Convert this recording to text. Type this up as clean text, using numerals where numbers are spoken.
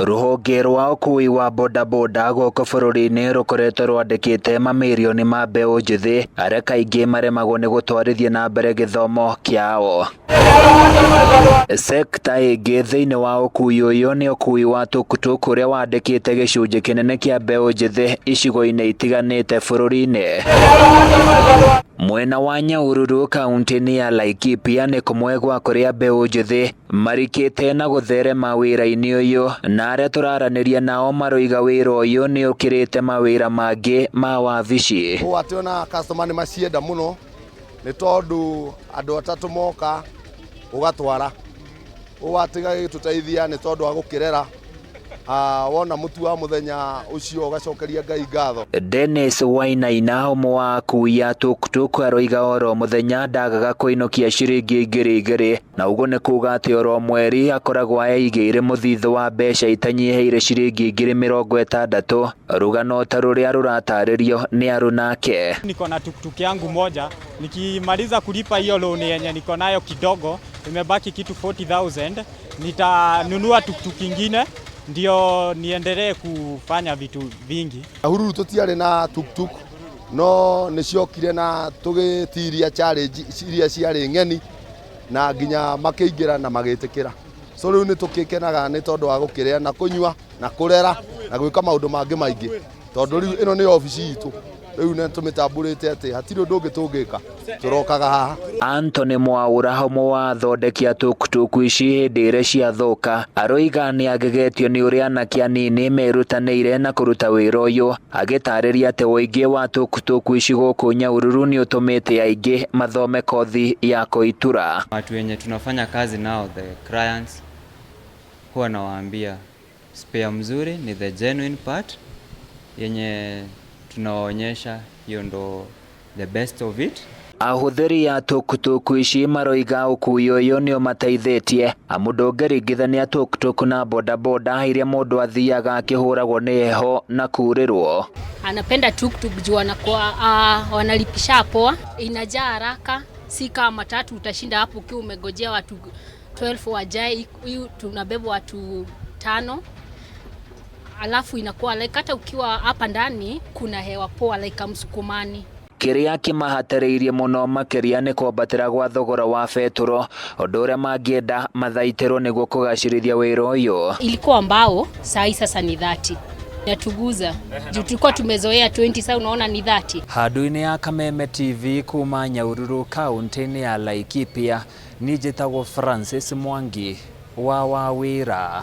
Rũhonge rwa ũkui wa bodaboda gũkũ bũrũri-inĩ rũkoretwo rwandĩkĩte mamirioni ma mbeũ njĩthĩ arĩa kaingĩ maremagwo nĩ gũtwarithia na mbere gĩthomo kĩao. Sekta ĩngĩ thĩinĩ wa ũkui ũyũ nĩ ũkui wa tuktuk ũrĩa wandĩkĩte gĩcunjĩ kĩnene kĩa mbeũ njĩthĩ icigo-inĩ itiganĩte bũrũri-inĩ. Mwena wa Nyahururu kaunti-inĩ ya Laikipia nĩ kũmwe gwa kũrĩa mbeũ njĩthĩ marikĩte na gũtherema wĩra-inĩ ũyũ, na arĩa tũraranĩria nao maroiga wĩra ũyũ nĩ ũkĩrĩte mawĩra mangĩ ma wabici. Ũũ atĩ ona customer nĩ macienda mũno nĩ tondũ andũ atatũ moka ũgatwara. Ũũ atĩ gagĩtũteithia nĩ tondũ wa gũkĩrera. Wona mũtu wa mũthenya ũcio ũgacokeria Ngai ngatho. Dennis Wainaina ũmwe wa akui a tuktuk aroiga oro mũthenya ndagaga kũinũkia ciringi 2000, na ũguo nĩ kuga atĩ oro mweri akoragwo eigĩire mũthithũ wa mbeca itanyihĩire ciringi 60,000, rũgano ta rũrĩa rũratarĩrio nĩ arũnake. Niko na tuktuk yangu moja, nikimaliza kulipa hiyo loan yenye niko nayo kidogo, imebaki kitu 40,000, nitanunua tuktuk ingine ndio niendelee kufanya vitu vingi. Nyahururu tũtiarĩ na tuktuk no nĩ ciokire na tũgĩtiria challenge iria ciarĩ ng'eni na nginya makĩingĩra na magĩtĩkĩra. So rĩu nĩ tũgĩkenaga nĩ tondũ wa gũkĩrĩa na kũnyua na kũrera na gwĩka maũndũ mangĩ maingĩ, tondũ rĩu ĩno nĩ obici itũ, rĩu nĩ tũmĩtambũrĩte atĩ hatirĩ ũndũ ũngĩ tũngĩka, tũrokaga haha. Anthony Mwaura ũmwe wa athondeki a tuktuk ici hĩndĩ ĩrĩa ciathũka aroiga nĩ agegetio nĩ ũrĩa anake anini merutanĩire na kũruta wĩra ũyũ, agĩtarĩria atĩ ũingĩ wa tuktuk ici gũkũ Nyahururu nĩ ũtũmĩte aingĩ mathome kothi ya kũitura. Watu wenye tunafanya kazi nao, the clients, huwa nawaambia spare mzuri ni the genuine part yenye tunawaonyesha, hiyo ndo the best of it. Ahũthĩri a tuktuk ici maroiga ũkui ũyũ nĩ ũmateithĩtie amu ndũngĩringithania tuktuk na bodaboda iria mũndũ athiaga akĩhũragwo nĩ heho na kurĩrwo. Anapenda tuktuk juu wanakuwa wanalipisha poa, inajaa haraka, si kama matatu utashinda hapo ukiwa umegojea watu 12 wajae. Hii tunabeba watu 5, alafu inakuwa like hata ukiwa hapa ndani kuna hewa poa, like msukumani. Kĩrĩa kĩmahatĩrĩirie mũno makĩria nĩ kwambatĩra gwa thogora wa betũrũ, ũndũ ũrĩa mangĩenda mathaitĩrwo nĩguo kũgacĩrithia wĩra ũyũ. Ilikuwa mbao, saa hii sasa ni 30. Inatuguza juu tulikuwa tumezoea 20, sasa unaona ni 30. Handũ-inĩ ya Kameme TV kuma Nyahururu kaunti-inĩ ya Laikipia, niĩ njĩtagwo Francis Mwangi wa Wawĩra.